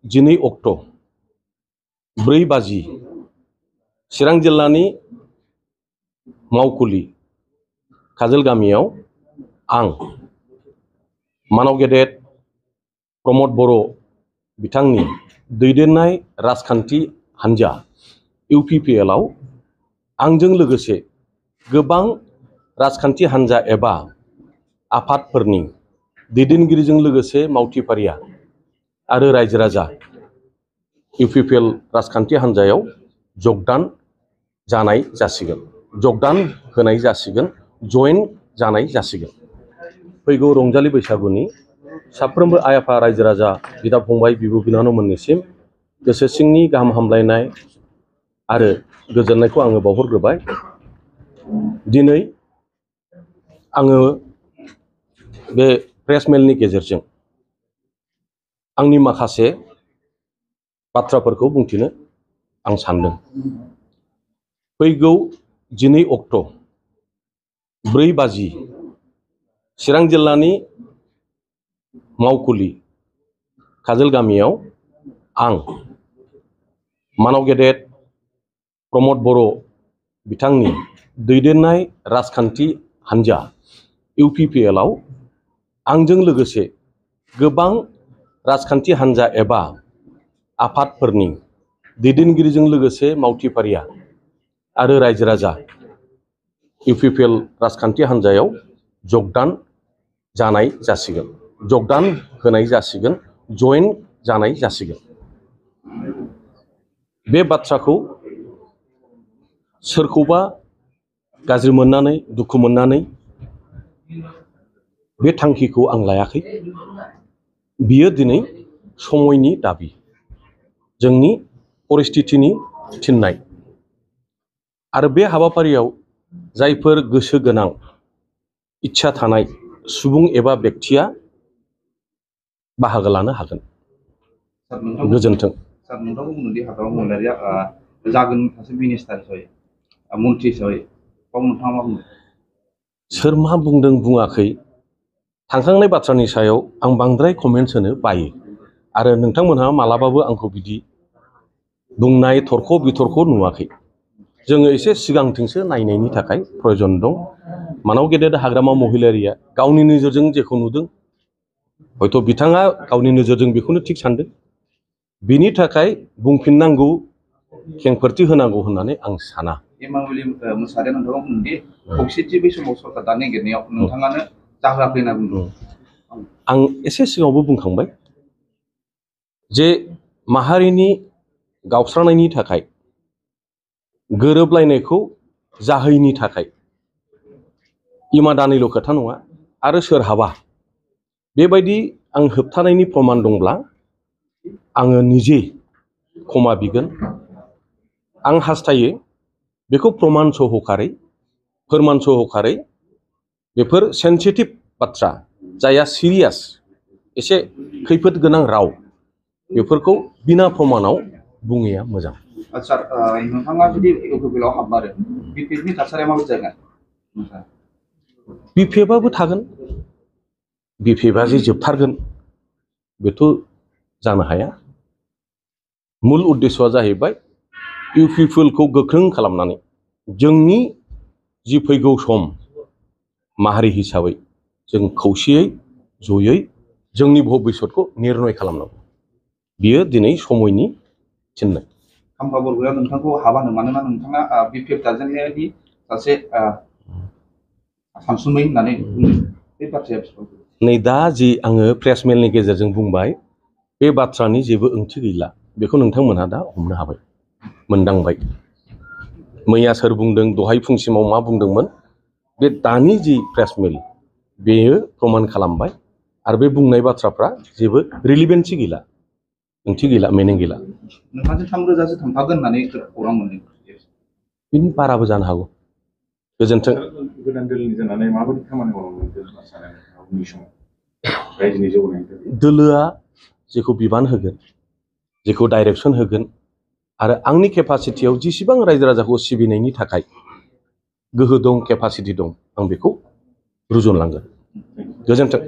2 अक्ट' 4 बाजि चिरां जिल्लानि मावखुलि काजोल गामियाव आं मानव गेदेर प्रमद बर' बिथांनि दैदेननाय राजखान्थि हान्जा UPPL आव आंजों लोगोसे गोबां राजखान्थि हान्जा एबा आफादफोरनि दैदेनगिरिजों लोगोसे मावथिफारिया आरो रायजो राजा UPPL राजखान्थि हान्जायाव जगदान जानाय जासिगोन, जगदान होनाय जासिगोन, जयेन जानाय जासिगोन। फैगौ रंजालि बैसागुनि साफ्रोमबो आइ आफा रायजो राजा बिदा फंबाय बिब' बिनानावमोननिसिम गोसो सिंनि गाहाम हामलायनाय आरो गोजोननायखौ आङो बावहरग्रोबाय। दिनै आङो बे प्रेस मेलनि गेजेरजों आंनि माखासे बाथ्राफोरखौ बुंथिनो आं सानदों। फैगौ 2 अक्ट' 4 बाजि चिरां जिल्लानि मावखुलि काजोल गामियाव आं मानव गेदेर प्रमद बर' बिथांनि दैदेननाय राजखान्थि हान्जा UPPL आव आंजों लोगोसे गोबां राजखान्थि हान्जा एबा आफादफोरनि दैदेनगिरिजों लोगोसे मावथिफारिया आरो रायजो राजा UPPL राजखान्थि हान्जायाव जगदान जानाय जासिगोन, जगदान होनाय जासिगोन, जयेन जानाय जासिगोन। बे बाथ्राखौ सोरखौबा गाज्रि मोननानै दुखु मोननानै बे थांखिखौ आं लायाखै। बियो दिनै समयनि दाबि, जोंनि परिस्थितिनि थिननाय। आरो बे हाबाफारियाव जायफोर गोसो गोनां इच्छा थानाय सुबुं एबा बेक्तिया बाहागो लानो हागोन। गोजोन्थों। सार नोंथांखौ बुंदोंदि हाग्रामा महिलारिया जागोन सासे मिनिस्टार हिसाबै मन्त्रि हिसाबै नोंथाङा मा बुंदों? सोर मा बुंदों बुङाखै थांखांनाय बाथ्रानि सायाव आं बांद्राय कमेन्ट्स होनो बायो। आरो नोंथांमोनहा मालाबाबो आंखौ बिदि बुंनाय तर्क बितर्क नुवाखै। जोङो एसे सिगांथिंसो नायनायनि थाखाय प्रयजन दं। मानव गेदेर हाग्रामा महिलारिया गावनि नोजोरजों जेखौ नुदों हयथ' बिथाङा गावनि नोजोरजों बेखौनो थिग सानदों। बिनि थाखाय बुंफिननांगौ खेंफोरथि होनांगौ होननानै आं साना। एमानुएल मोसाहारिया नोंथाङा बुंदोंदि खौसेथि बै समाव सरकार दानो नागिरनायाव नोंथाङानो जाहोआखै होनना बुंदों। आं एसे सिगाङावबो बुंखांबाय जे माहारिनि गावस्रानायनि थाखाय गोरोबलायनायखौ जाहैनि थाखाय इमादानिल' खोथा नङा आरो सोरहाबा बेबायदि आं होबथानायनि प्रमान दंब्ला आङो निजे क्षमा बिगोन। आं हास्थायो बेखौ प्रमान सहकारै फोरमान सहकारै बेफोर सेन्सिटिभ बाथ्रा जायहा सिरियास एसे खैफोद गोनां राव बेफोरखौ बिना प्रमानाव बुङैया मोजां। सार नोंथाङा जुदि UPPL आव हाबमारो BPFनि थासारिया माबायदि जागोन? BPFआबो थागोन। BPFआ जे जोबथारगोन बेथ' जानो हाया। मुल उद्देश्यआ जाहैबाय UPPLखौ गोख्रों खालामनानै जोंनि जि फैगौ सम माहारि हिसाबै जों खौसेयै जयै जोंनि भबिष्यतखौ निर्नय खालामनांगौ। बियो दिनै समयनि थिननाय। खाम्फा बरग'या नोंथांखौ हाबानो मानोना नोंथाङा BPF दाजेननायनि सासे सानसुमै होननानै बे बाथ्राया नै दा जि आङो प्रेस मेलनि गेजेरजों बुंबाय बे बाथ्रानि जेबो ओंथि गैला। बेखौ नोंथांमोनहा दा हमनो हाबाय, मोनदांबाय। मैया सोर बुंदों दहाय फुंसिमाव मा बुंदोंमोन बे दानि जि प्रेस मेल बेयो प्रमान खालामबाय। आरो बे बुंनाय बाथ्राफ्रा जेबो रिलिभेन्सि गैला, ओंथि गैला, मिनिं गैला। नोंथांजों 3,000 सो थांफागोन होननानै खौरां मोनदों। बिनि बाराबो जानो हागौ। गोजोन्थों। गोदान दोलोनि जानानै माबायदि खामानि मावलांगोन रायजोनि जौगानायनि थाखाय? दोलोआ जेखौ बिबान होगोन, जेखौ डाइरेक्सन होगोन आरो आंनि केपासिटियाव जेसेबां रायजो राजाखौ सिबिनायनि थाखाय गोहो दं, केपासिटि दं, आं बेखौ रुजुनलांगोन। गोजोन्थों।